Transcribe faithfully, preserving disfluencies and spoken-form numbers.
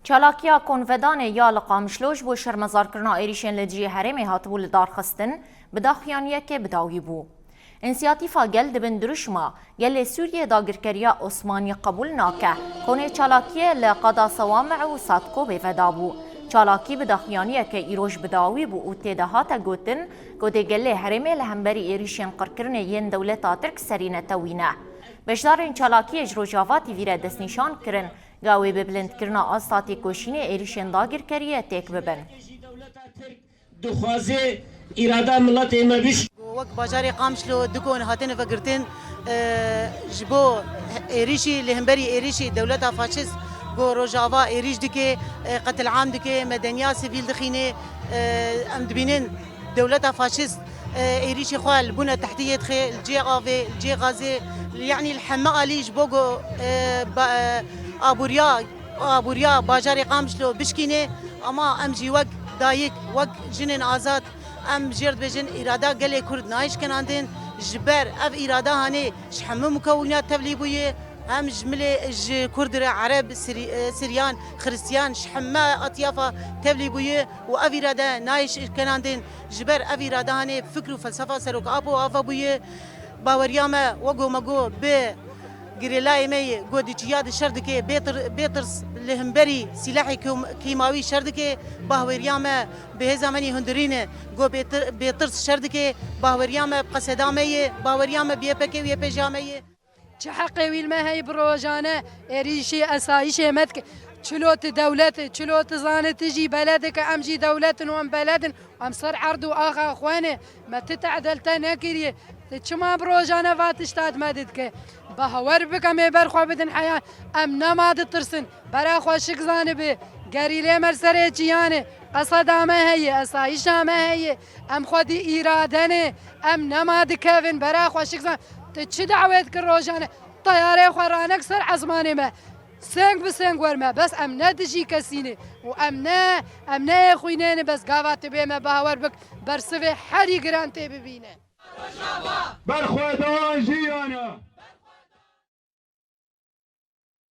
Çalakiya konvedanê ya li Qamişlo ji bo şermezarkirina êrîşên li dijî herêmê hatibû lidarxistin, bi daxuyaniyekê bi dawî bû. Însiyatîfa Gel di bin dirûşma Gelê Sûriyê dagirkeriya Osmanî qebûl nake, konê çalakiyê li qada Sewamî û Sadko bêveda bû. Çalakî bi daxuyaniyeke îroj bi dawî bû û tê de hate gotin, ku dê gelê herêmê li hemberî êrîşên qirkirinê yên dewleta Tirk serî netewîne. Beşdarên çalakiyê ji Rojava T V re destnîşan kirin, ga wê bi bilindkirina asta têkoşînê êrîşên dagirkeriyê têk bibin. Dixwaze îrada miletê me biş. Wek bajarê Qamişlo du kon hatine vegirtin, e, ji bo êrîşî, li hemberî êrîşî dewleta faşîst ku Rojava êrîş dike, e, qetil'am dike, medeniya sivîl dixîne, e, em dibînin dewleta faşîst, e, êrîşê xwe li bûne tehdiyê dixe, li cê avê, li cê gazê, yanî li heme alî ji bo ku, e, ba-, e, aboriya, aboriya bajarê Qamişlo bişkîne, ama em jî wek dayik, wek jinên azad, em jêr dibêjin, îrada gelê Kurd nayê şkenandin, ji ber ev îrada hanê ji hemû mukewîna tevlî bûye, hem ji milê, ji Kurd re Ereb, Sirî-, e, Siryan, Xiristiyan, ji heme etiyafa tevlî bûye û ev îrade nayê şkenandin, ji ber ev îrade hanê fikr û felsefa Serok Apo ava bûye. Baweriya me, wego me got, bi gerîlayê me yê, got di çiya de şer dike, bê tir-, bê tirs li hemberî sîlehê kîm-, kîmawî şer dike, baweriya me bi hêza me yê hundirî ne, got bê tir-, bê tirs şer dike, baweriya me bi qeseda me yê, baweriya me bi Y P G û Y P J me yê. Çi heqê wî li me heye bi rojane êrîşî esayîşê me dike? Çilo tu dewlet î, çilo tu zane tu jî beled î, ke em jî dewlet in û em beled in, em ser erd û axa xwe ne. Me tu tehdil te nekiriye. Tu çima bi rojane va tişta di me didike? Bawer bike, em ê ber xwe bidin heya. Em nema ditirsin. Bera xweşik zanibi. Gerîlê me li serê çiyanê. Qeseda me heye, esayîşa me heye. Em xwedî îrade ne. Em nema dikevin. Bera xweşik zan. Tu çi dawê dikir rojane? Teyarê xwe ranek ser ezmanê me. Seng bi seng wer me. Bes em ne dijî kesî ne. Û em ne, em ne yê xwînê ne. Bes gava tu bê me bawer bik. Bersivê herî giran tê bibîne. Berxwedan jiyana.